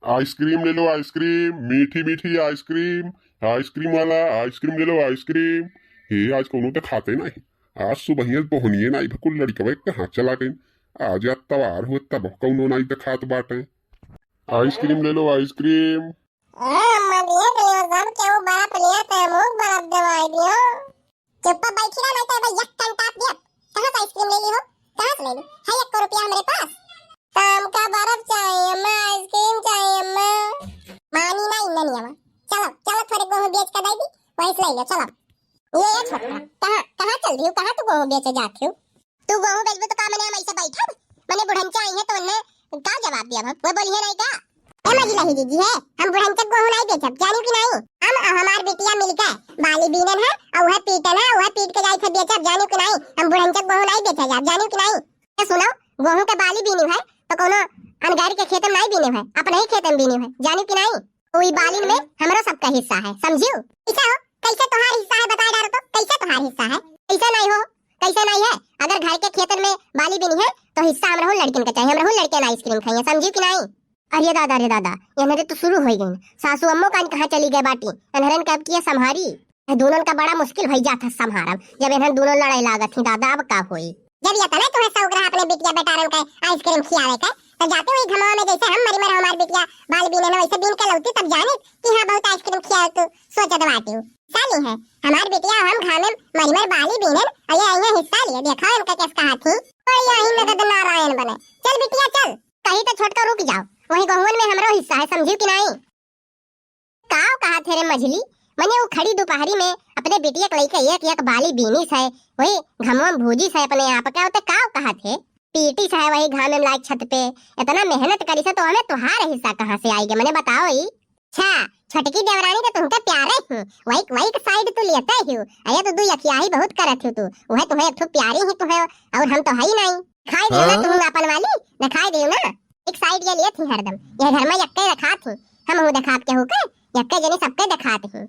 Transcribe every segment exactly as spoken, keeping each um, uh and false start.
आइसक्रीम ले लो, आइसक्रीम, मीठी मीठी आइसक्रीम। आइसक्रीम वाला, आइसक्रीम ले लो, आइसक्रीम। हे, आज कौनो तो खाते नहीं। आज सुबहिया बोहनिए नहीं भकुल लड़कवे कहाँ चला गई। आज यार तवार हुए तब कौनो नहीं तो खात बाटे। आइसक्रीम ले लो, आइसक्रीम। हाँ, अम्मा दिए तो सब केहू बर्फ लिया तो हमहू बर्फ देवाई दियो। चुप्पा बैठी रह, नहीं तो अबे एक कंटाप दिया। कहाँ से आइसक्रीम ले ली हो? कहाँ से ले ली? है एक रुपया हमरे पास। तो हमका बर्फ चाहिए अम्मा, आइसक्रीम चाहिए अम्मा। मानी ना इन्ना नहीं आवा। चलो, चलो थोड़े गेहूं बेच के दे दी, वही से ले लो, चलो। ये, ये छोटका, कहाँ, कहाँ चल रही हो? कहाँ तू गेहूं बेचे जाती हो? तू गेहूं बेचबू तो का मने हम ऐसे बैठब? मने बुढ़ंचा आई है तो उन्हें का जवाब दिया हम? वो बोली है नहीं का? ए मझिला ही जीजी है, हम बुढ़ंचा गेहूं नहीं बेचब, जानी कि नहीं? हम और हमार बिटिया मिलके बाली बीनन है और वह पीटन है, वह पीट के जाई थे बेचब, जानी कि नहीं? हम बुढ़ंचा गेहूं नहीं बेचे जाब, जानी कि नहीं? ए सुनो, गेहूं के बाली बीनी है तो कोनो अनगारी के खेत में नहीं बीने है, अपने ही खेत में बीने है, जानी कि नहीं? वही बालिन में हमरो सबका हिस्सा है, समझियो? कैसे हो? कैसे तोहार हिस्सा है, बताए डारो तो, कैसे तोहार हिस्सा है? कैसे नहीं हो? कैसे नहीं है? अगर घर के खेतन में बाली बीनी है तो हिस्सा हमरहू लड़किन का चाहिए, हमरहू लड़किन आइसक्रीम खाइए, समझियो कि नहीं? अरे दादा, अरे दादा, ये तो शुरू हो गई। सासू अम्मो कान कहाँ चली गए बाटी? अनहरन कब किया संभारी? ये दोनों का बड़ा मुश्किल भई जात है संभारब, जब इन्हन दोनों लड़ाई लागत ही दादा, अब का होई? जब ये तना तुम्हें शौक रहा अपने बिटिया बेटारन का आइसक्रीम खियावे का, तो जाते हुई घमवा में जैसे हम मरी मर हमार बिटिया बाल बीने न वैसे बीन के लौती, तब जाने कि हाँ बहुत आइसक्रीम खियावे तू सोचत बाटी। साली है हमार बिटिया, हम घामे मरी मर बाली बीने, और ये आई है हिस्सा लिए, देखा इनका कैसे कहा थी। और यही नगद नारायण बने। चल बिटिया चल। कही तो छोटका रुक जाओ, वही गहुवन में हमरो हिस्सा है, समझियो कि नहीं? काव कहा थे रे मझली, मने वो खड़ी दोपहरी में अपने बिटिया के लइके एक एक बाली बीनिस है, वही घमवा में भूजिस है अपने आप का, उते काव कहा थे? पीटिस है वही घाम में लाइक छत पे, इतना मेहनत करिस है तो हमें तुहार हिस्सा कहाँ से आएगा, मने बताओ ई? अच्छा, छोटकी देवरानी तो तुमके प्यारे ही, वही, वही के साइड तू लेते ही हो। अरे तो दू यखियाही बहुत करत हो तू, वह तुम्हें एक ठो प्यारी ही तुम्हें, और हम तो है ही नहीं। खाई देना हाँ? तुम अपन वाली, न खाई देना। एक साइड ये लेत ही हरदम, ये घर में यक्के रखात ही, हम हूँ देखात के हो के, यक्के जनी सबके देखात ही।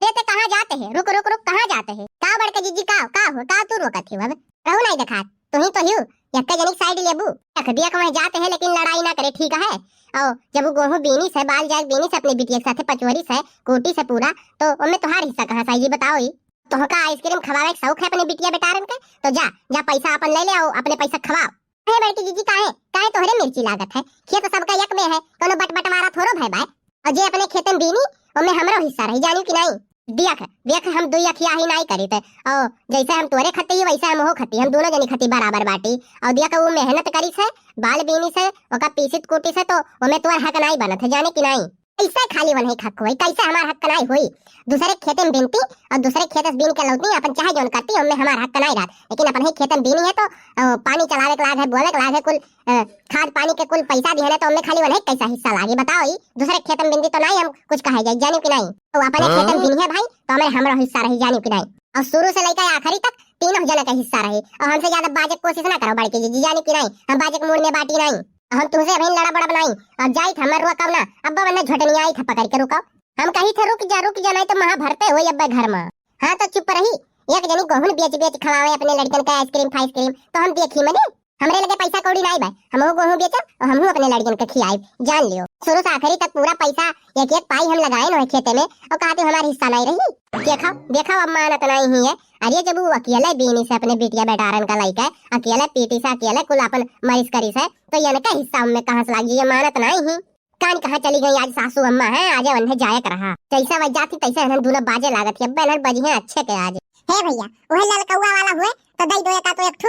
ते, ते कहाँ जाते हैं? रुक, रुक, रुक, कहाँ जाते हैं? का बड़के जीजी, का, का हो, का तू रोकत ही अब? रहू नहीं देखात, तू ही तो हियो, यक्के जनी साइड लेबू। देख दिया कमाए जाते हैं, लेकिन लड़ाई ना करे, ठीक है? और जब वो गेहूं बीनिस है, बाल जाए बीनिस है, अपने बिटिया के साथे पचोरिस है, कूटिस है पूरा, तो उनमें तुहार हिस्सा कहाँ से आई, ये बताओ ही? तोहका आइसक्रीम खवावे के शौक है अपने बिटिया बेटारन के, तो जा, जा पैसा अपन ले ले आओ, अपने पैसा खवाओ। अरे बड़की जीजी, काहे, काहे तोहरे मिर्ची लागत है? खेत सबका एक में है, कोनो बट बंटवारा थोड़ो भय बाय। और जे अपने खेतन बीनी, ओमे हमरो हिस्सा रही, जानी कि नहीं? देख, देख, हम दुई अखिया ही नहीं करी थे। और जैसे हम तोरे खती, वैसे हम हो खती, हम दोनों जनी खती बराबर बाटी। और देख, वो मेहनत करी से, बाल बीनी से, ओका पीसित कूटी से, तो ओमे तोर हक नहीं बनत है, जाने कि नहीं? कैसे खाली वनही हक होई, कैसे हमार हक नाई होई? दूसरे खेते में बीनती और दूसरे खेते से बीन के लौटती, अपन चाहे जौन करती, ओमे हमार हक नाई रहत, लेकिन अपन ही खेते में बीनी है तो, अ, पानी चलावे के लाग है, बोवे के लाग है, कुल, अ, खाद पानी के कुल पैसा दिहन है, तो ओमे खाली वनही कैसा हिस्सा लागी, बताओ? ई दूसरे खेते में बीनती तो नाई हम कुछ कहे जाई, जानी कि नाई? तो अपने खेते में बीनी है भाई, तो हमें, हमरो हिस्सा रही, जानी कि नाई? और शुरू से लेकर आखिरी तक तीनों जने का हिस्सा रही, और हमसे ज्यादा बाजे के कोशिश ना करो बड़की जीजी, जानी कि नाई? हम बाजे के मूड में बाटी नाई। हम तुमसे अभी लड़ब बड़ब नाई। अब जाइत हमर रुआ कब ना, अब्बा मन्ने झोटनी आई था पकड़ के, रुको। हम कही थे, "रुक जा, रुक जा, नहीं तो महा भरते होई अब्बे घर में।" हाँ तो चुप रही। एक जनी गोहुन बेच बेच खवावे अपने लड़कन का आइसक्रीम फाइसक्रीम, तो हम देखी मने, हमरे लगे पैसा कौड़ी नाई बा, हमहू गोहूं बेचब और हमहू अपने लड़कन के खियाई, जान लियो। शुरू से आखिरी तक पूरा पैसा एक एक पाई हम लगाए न खेते में, और कहते हमार हिस्सा नहीं रही। देखो, देखो, अब मानत नहीं ही है। अरे जब वो अकेले बीनी से अपने बिटिया बेटारन का लइके, अकेले पीटी से, अकेले कुल अपन मरिस करी से, तो इनका हिस्सा उनमें कहाँ से लागी, ये मानत नहीं ही। कान कहाँ चली गई आज सासू अम्मा है, आज उन्हें जायक रहा। जैसा वह जाती तैसे इन्हें दोनों बाजे लागत है, अब्बे इन्हें बजिए अच्छे के आज। हे भैया, वह ललकौआ वाला हुए तो दई दो एक, तो एक ठू।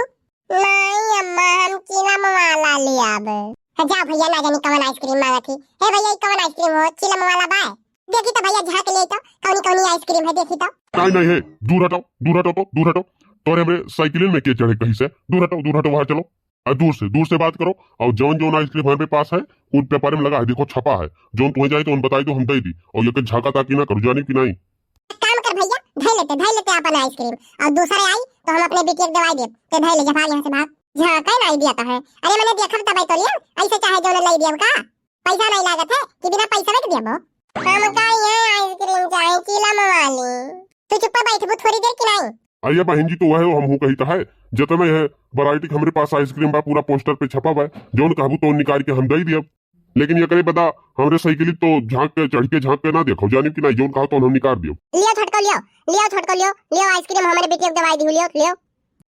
नहीं अम्मा, हम चिलम वाला ले आबे। हे जा भैया, ना जानी कवन आइसक्रीम मांगत ही। हे भैया, ई कवन आइसक्रीम हो, चिलम वाला बा? देखी तो भैया, झांक ले तो, कौनी कौनी आइसक्रीम है, देखी तो। नहीं, नहीं है, दूर हटो, दूर हटो तो, दूर हटो। तोरे हमरे साइकिल में के चढ़े कहीं से? दूर हटो, दूर हटो, वहाँ चलो। और दूर से, दूर से बात करो। और जौन जौन आइसक्रीम हमारे पास है, उन पेपर में लगा है, देखो छपा है। जौन तुम्हें जाए तो उन बताई दो, हम दे दी। और ये के झांका ताकी ना करो, जानी कि नहीं? एक काम कर भैया, धै लेते, धै लेते अपन आइसक्रीम, और दूसरे आई तो हम अपने बिटिया के दवाई देब। ते धै ले, जा भाग यहाँ से, भाग। झांका ही नहीं दिया तो है। अरे मैंने देखा तो दवाई तो लिया, ऐसे चाहे जो लाई दिया का? पैसा नहीं लागत है कि बिना पैसा में दिया वो। हमका ये आइसक्रीम चाहे चिलम वाली। तू चुप्पा बैठबू थोड़ी देर कि नहीं? अरे बहन जी, तो वह हम हूँ कही तो है, जितना है वैरायटी हमरे पास आइसक्रीम बा, पूरा पोस्टर पे छपा बा, जौन कहबू तो निकाल के हम दे दिया। लेकिन एकरे बदा हमरे साइकिल तो झांक के, चढ़ के झांक के ना देखो, जानियो कि नाहीं, जौन कहा तो हम निकाल दियो। लियो छोटको, लियो, लियो छोटको, लियो, लियो आइसक्रीम हमरे बिटिया के दवाई दियो, लियो, लियो।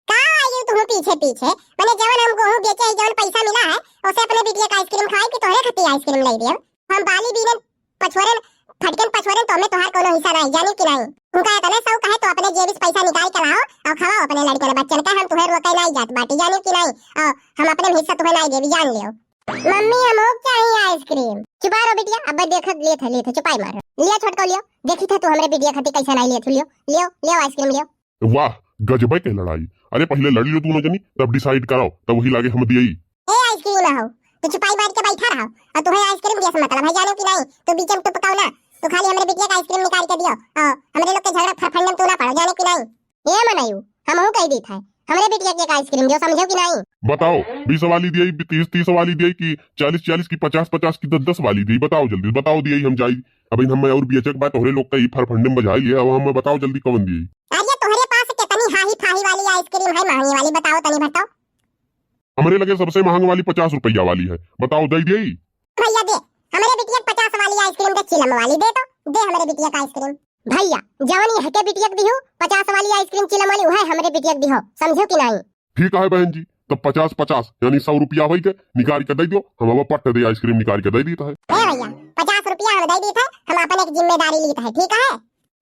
का आई तू पीछे पीछे? मने जवन हम गेहूं बेचे ही, जवन पैसा मिला है, ओसे अपने बिटिया का आइसक्रीम खाई कि तोहरे खातिर आइसक्रीम लाई दियो? हम बाली बीनन, पछोरन, फटकन पछोरन, तो हमें तोहार कोनो हिस्सा नाहीं, जानियो कि नाहीं? उनका इतने शौक है तो अपने जेबी से पैसा निकाल के लाओ और खवाओ अपने लड़कन बच्चन का, हम तुहे रोके नाहीं जात बाटी, जानियो कि नाहीं? और हम अपने हिस्सा तुहे नाहीं देबी, जान लियो। मम्मी, हमहू के चाहिए आइसक्रीम। चुपा रहो बिटिया, अब देखत लेत है, लेत है, चुपाई मारो। लियो छोटको, लियो, देखी थे तू हमरे बिटिया खातिर कैसा लाई लेत हो, लियो, लियो, लियो आइसक्रीम लियो। वाह, गजबे के लड़ाई। अरे पहिले लड़ लियो दोनों जनी, तब डिसाइड कराओ, तब वही लागे हम दियई। ए आइसक्रीम हो, तू चुपाई मार के बैठा रहो, और तुहे आइसक्रीम दिया से मतलब है, जानियो कि नाहीं? तू बीच में टपकाओ ना, तू खाली हमरे बिटिया का आइसक्रीम निकाल के दियो, और हमरे लोग के झगड़ा फरफंडम तू ना पड़ो, जानियो कि नाहीं? ए मनयू, हमहू कह दी था, हमरे बिटिया के एक आइसक्रीम दियो, समझो कि नाहीं? बताओ, बीस वाली दियई, तीस, तीस वाली दियई कि चालीस, चालीस की पचास, पचास की दस, दस वाली दियई? बताओ जल्दी, बताओ दियई, हम जाई। अब इन हमें और बेचक बा, तोहरे लोग का ई फरफंडम बजाई लिया, अब हमें बताओ जल्दी कौन दियई? अरे तोहरे पास कितनी हाही फाही वाली आइसक्रीम है, महंगी वाली, बताओ तनी बताओ। हमरे लगे सबसे महंग वाली पचास रुपया वाली है, बताओ दे दियई? भैया दे, हमरे बिटिया के पचास वाली आइसक्रीम दे, चिलम वाली दे तो, दे हमरे बिटिया का आइसक्रीम। भैया, जवन ये हके बिटिया के दिहो, पचास वाली आइसक्रीम चिलम वाली, उहे हमरे बिटिया के दिहो, समझो कि नाहीं? ठीक है बहन जी, तब पचास पचास यानी सौ रुपया होई के निकाल के दे दियो, हम अब पट दे आइसक्रीम निकाल के दे दीत है। ए भैया, पचास रुपया हम दे दीत है, हम अपन एक जिम्मेदारी लीत है, ठीक है?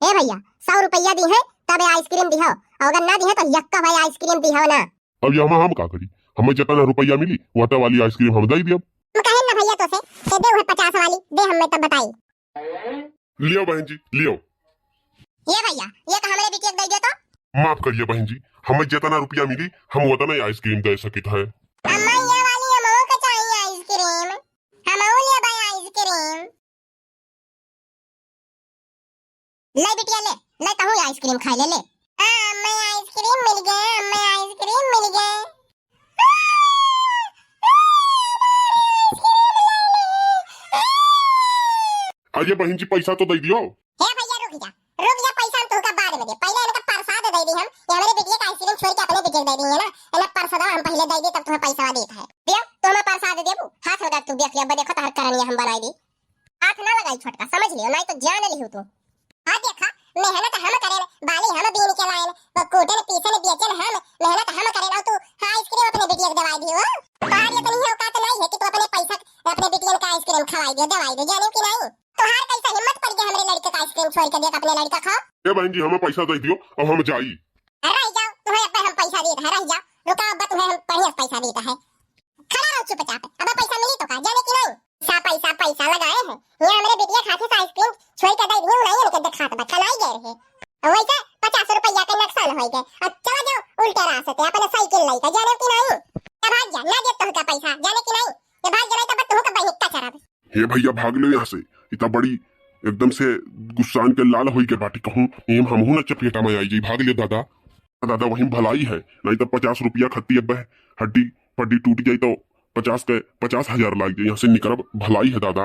ए भैया, सौ रुपया दी है तब आइसक्रीम दिहो, और अगर ना दी है तो यक्का भाई आइसक्रीम दिहो ना। अब ये हम, हम का करी, हमें जितना रुपया मिली वह वाली आइसक्रीम हम दे दियो। हम कहे ना भैया तो से, दे दे वह पचास वाली, दे हमें तब बताई। लियो बहन जी, लियो। ये भैया, ये का हमरे बिटिया के दे दे तो? माफ करिए बहन जी, हमें जितना रुपया मिली, हम उतना ही आइसक्रीम दे सकित है। अम्मा, ये वाली हमहू के चाहिए आइसक्रीम, हमहू लेबे आइसक्रीम। ले बिटिया ले, ले तहूँ आइसक्रीम खाए ले, ले। आ, अम्मा आइसक्रीम मिल गए, अम्मा आइसक्रीम मिल गए। अरे बहन जी, पैसा तो दे दियो। हे भैया रुक जा, रुक जा, पैसा हम तुहका बाद में दे, पहले इनका प्रसाद दे दी हम। ये हमरे बिटिया का आइसक्रीम छोड़ के अपने बिटिया के दे दी है ना, इन्हें प्रसाद हम पहले दे दी, तब तुम्हें पैसा देता है। दियो, तुम्हें प्रसाद देबू, हाथ लगा तू देख लिया, देखो तोहर करनिया हम बनाई दी। हाथ ना लगाई छोटका, समझ लियो, नाहीं तो जान लिहू तू। हाँ देखा, मेहनत हम करेन, बाली हम बीन के लाएन, वो कूटन, पीसन, बेचन हम, मेहनत हम करेन, और तू हाँ आइसक्रीम अपने बिटिया के दवाई दियो। तोहार इतनी औकात नाहीं है कि तू अपने पैसा अपने बिटियन का आइसक्रीम खवाई दियो, दवाई दियो, जाने कि नाहीं? तोहार कैसा हिम्मत पड़ गया हमरे लड़के का आइसक्रीम छोड़ के दिया अपने लड़का खाओ? ए बहन जी, हमें पैसा दे दियो, अब हम जाई। रह जाओ, तुम्हें अब हम पैसा देता है, रह जाओ, रुका, अब तुम्हें हम बढ़िया से पैसा देता है। खड़ा रहो चुपचाप, अब पैसा मिली तो का, जाने कि नाहीं? पैसा, पैसा, पैसा लगाए हैं। ये हमरे बिटिया खातिर से आइसक्रीम छोड़ के दे दियो, नाहीं इनके देखात बा, खनाई गए रहे। वैसे पचास रुपया के नुकसान हो गए। अब चला जाओ उल्टे रास्ते, अपने साइकिल लेके, जाने कि नाहीं? ये भाग जा, ना दे तुमका पैसा, जाने कि नाहीं? ये भाग जा, नाहीं तो तुमका बहिक का चरब। हे भैया, भाग लो यहाँ से। इतना बड़ी एकदम से गुस्सान के लाल होई के बाटी कहूँ, एम हमहू न चपेटा में आई जाई। भाग ले दादा, दादा वहीं भलाई है, नाहीं तो पचास रुपया खत्ती अब हड्डी पड्डी टूट जाई तो पचास के पचास हजार लाग जाई। यहाँ से निकरब, भलाई है दादा।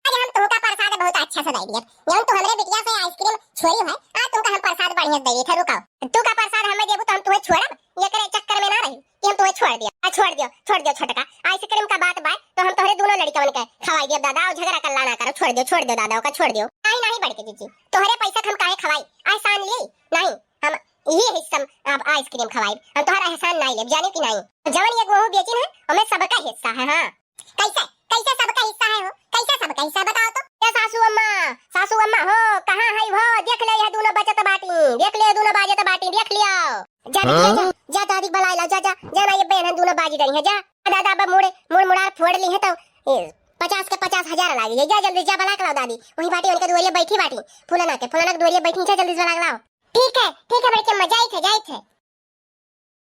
आज हम तुमका प्रसाद बहुत अच्छा से दे दिए। जौन तू हमरे बिटिया से आइसक्रीम छोड़ी है, आज तुमका हम प्रसाद बढ़िया दे दिए थे, रुकाओ। तू का प्रसाद हमें देबू तो हम तुम्हें छोड़ब, एकरे चक्कर में ना रही कि हम तुम्हें छोड़ दिया। आ, छोड़ दियो, छोड़ दियो छोटका, आइसक्रीम का बात बाय तो हम तोहरे दोनों लड़कवन के खवाई दियो दादा, और झगड़ा कल्ला ना करो, छोड़ दियो, छोड़ दियो दादा, ओका छोड़ दियो। नाहीं, नाहीं बड़के जीजी, तोहरे पैसा के हम काहे खवाई, एहसान ली? नाहीं, हम यही हिस्सा में आप आइसक्रीम खवाई, हम तोहरा एहसान नाहीं लेब, जाने कि नाहीं? जवन ये गेहूं बेचिन है, ओमे सबका हिस्सा है। हाँ, कैसे, कैसे सबका हिस्सा है हो? कैसे सबका हिस्सा, बताओ तो। ए सासू अम्मा, सासू अम्मा हो, कहाँ है हो? देख ले, यह दोनों बजत बाटी, देख ले, यह दोनों बाजत बाटी, देख लियो। जा बिटिया, जा, हाँ? जा दादी के बुलाए लाओ, जा, जा, जा ना, ये बहन दोनों बाजी रही है, जा। दादा अब मुड़, मुड़ मुड़ार फोड़ ली है तो, ए, पचास के पचास हजार लागी है, जा जल्दी जा बुला के लाओ दादी, वहीं बाटी उनके दुआरिया बैठी बाटी, फुलना के, फुलना के दुआरिया बैठी, जा जल्दी से बुला के लाओ। ठीक है, ठीक है बड़के अम्मा, जाइत है, जाइत है।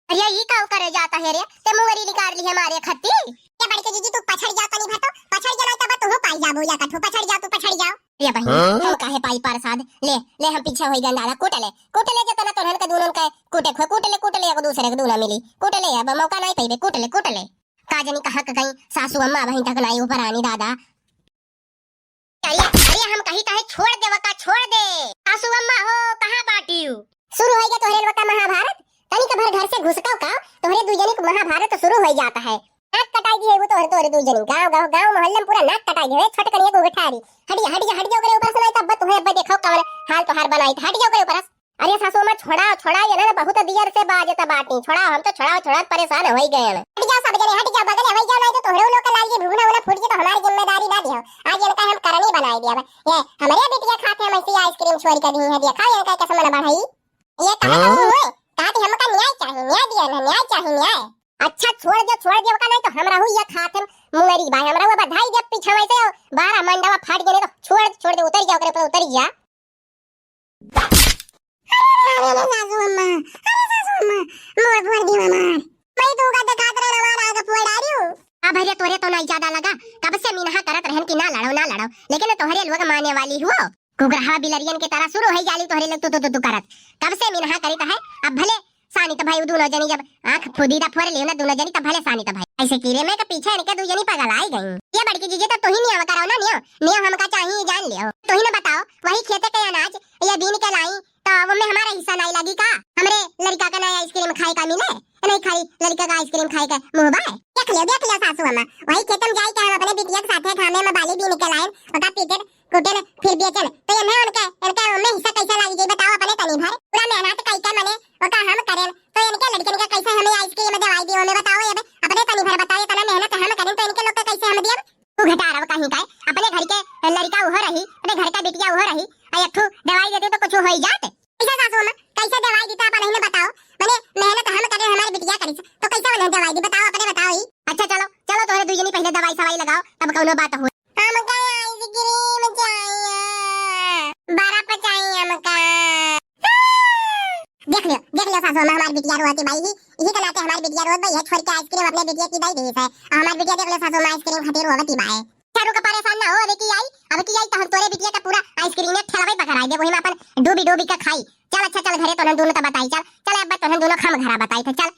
अरे ई का करे जाता है रे, ते मुंगरी निकाल ली है मारे खत्ती। ये बड़के जीजी तू पछड़ जाओ तनी भर तो, पछड़ जाओ ना तब तू पाई जाबो या कठो, पछड़ जाओ तू, पछड़ जाओ। ये बहिनी, हाँ? हम काहे पाई प्रसाद? ले, ले हम पीछे होई गन दादा, कूट ले, कूट ले जतना तोहन के दोनों के कूटे खो, कूट ले, कूट ले, एक दूसरे के दूना मिली, कूट ले, अब मौका नहीं पइबे, कूट ले, कूट ले। का जनी कहाँ के गई सासू अम्मा, बहिन तक नाई ऊपर आनी दादा। अरे, अरे हम कही तहे छोड़ दे वका, छोड़ दे। सासू अम्मा हो, कहाँ बाटियो? शुरू होई गया तोहरे लोग का महाभारत। तनिक भर घर से घुसकव का, तोहरे दुइ जनी के महाभारत शुरू होइ जात है। नाक कटाइ दिहे वो तोहरे, तोहरे दुइ जनी, गाँव, गाँव, गाँव मोहल्ला में पूरा नाक कटाइ दिहे। ए छोटकनिया को उठारी, हटिया, हटिया, हटिया ओकरे ऊपर से, नहीं तो अब तोहरे अब देखो कवन हाल तोहार बनाई, हटिया ओकरे ऊपर से। अरे सासू अम्मा, छोड़ाओ, छोड़ाओ, ये ना बहुत देर से बाजत बाटी, छोड़ाओ, हम तो छोड़ाओ, छोड़ाओ परेशान होइ गए हैं। हट जाओ सब जने, हट जाओ, बगल होइ जाओ, नहीं तो तोहरे लोग के लाल जी भुगना उना फूट जी तो हमारी जिम्मेदारी ना दियो। आज इनका हम करनी बनाइ दिया। ये हमरे बिटिया खाते हम ऐसी आइसक्रीम चोरी कर दी है, देखा इनका कसम ना बढ़ाई। ये कहा हाँ? तो हुए, कहा कि हमका न्याय चाहिए, न्याय दिया ना, न्याय चाहिए, न्याय। अच्छा छोड़ दे, छोड़ दे, का नहीं तो हमरा हुई ये खाते हम मुंगरी भाई, हमरा वो बधाई दे पीछे वैसे बारह मंडवा फाट गए तो छोड़, छोड़ दे, उतर जा ओकरे ऊपर, उतर जा। अरे, अरे, अरे, सासू अम्मा, अरे, सासू अम्मा, मोर फोड़ दी हमार। मैं तो का दिखात रहे हमार आगे फोड़ आ रही हूँ। अब भैया तोरे तो नहीं ज्यादा लगा, कब से मिनहा करत रहन कि ना लड़ो, ना लड़ो, लेकिन तोहरे लोग माने वाली हुओ। कुगरहा बिलरियन के तरह शुरू है जाली तोहरे लोग तू, तू, तू, तू करत। कब से मिनहा करित है, अब भले सानित भाई उ दोनों जनी जब आँख फुदीदा फोड़ लियो ना दोनों जनी, तब भले सानित भाई। ऐसे कीड़े में के पीछे इनके दू जनी पगल आई गई। ये बड़की जीजी तो तू ही नियम कराओ ना, नियम, नियम हमका चाहिए जान लियो। तू ही ना बताओ, वही खेते के अनाज ये बीन के लाई, तो वो में हमारा हिस्सा नहीं लगी का? हमरे लड़का का नया आइसक्रीम खाए का मिले, नहीं खाली लड़का का आइसक्रीम खाए का मुँह बाय। देख लियो, देख लियो सासू अम्मा, वही खेतम जाई के हम अपने बिटिया के साथे घामे में बाली बीन के लाइन, ओका पीटे कुटेन फिर बेचेन, तो इन्हें उनके, इनके उनमें हिस्सा कैसे लागी जाई बताओ अपने तनी भर? पूरा मेहनत कई के मने ओका हम करेन, तो इनके लड़कन का कैसे हमें आइसक्रीम दवाई दियो हमें बताओ, ये बे, अपने तनी भर बताओ, इतना मेहनत हम करेन तो इनके लोग का कैसे हम दियब? तू घटारव कहीं का, अपने घर के लड़का उहो रही, अपने घर का बिटिया उहो रही, आ एक ठो दवाई देते तो कुछ हो ही जात। कैसे सासू अम्मा, कैसे दवाई दी तो अपन ही ने बताओ, मने मेहनत हम करे हमारे बिटिया करी, तो कैसे उन्हें दवाई दी बताओ, अपने बताओ ही। अच्छा चलो, चलो तोहरे दुई जनी पहले दवाई सवाई लगाओ, तब कौनो बात हो। हमका आइसक्रीम चाहिए, बर्फ चाहिए हमका। देख लियो, देख लियो सासू अम्मा, हमार बिटिया रोवत बाई ही, इही के नाते हमार बिटिया रोवत बाई है, छोड़ के आइसक्रीम अपने बिटिया की दई देत है। और हमार बिटिया देख लो सासू अम्मा, आइसक्रीम खातिर रोवत बाई है। चारू का परेशान ना हो, अबे की आई, अब की आई तो हम तोरे बिटिया का पूरा आइसक्रीम एक ठेलवे पकड़ाई दे, वही में अपन डूबी डूबी के खाई। चल अच्छा चल घरे, तोहन दोनों तो बताई, चल, चल अब तोहन दोनों खम घरा बताई थे, चल।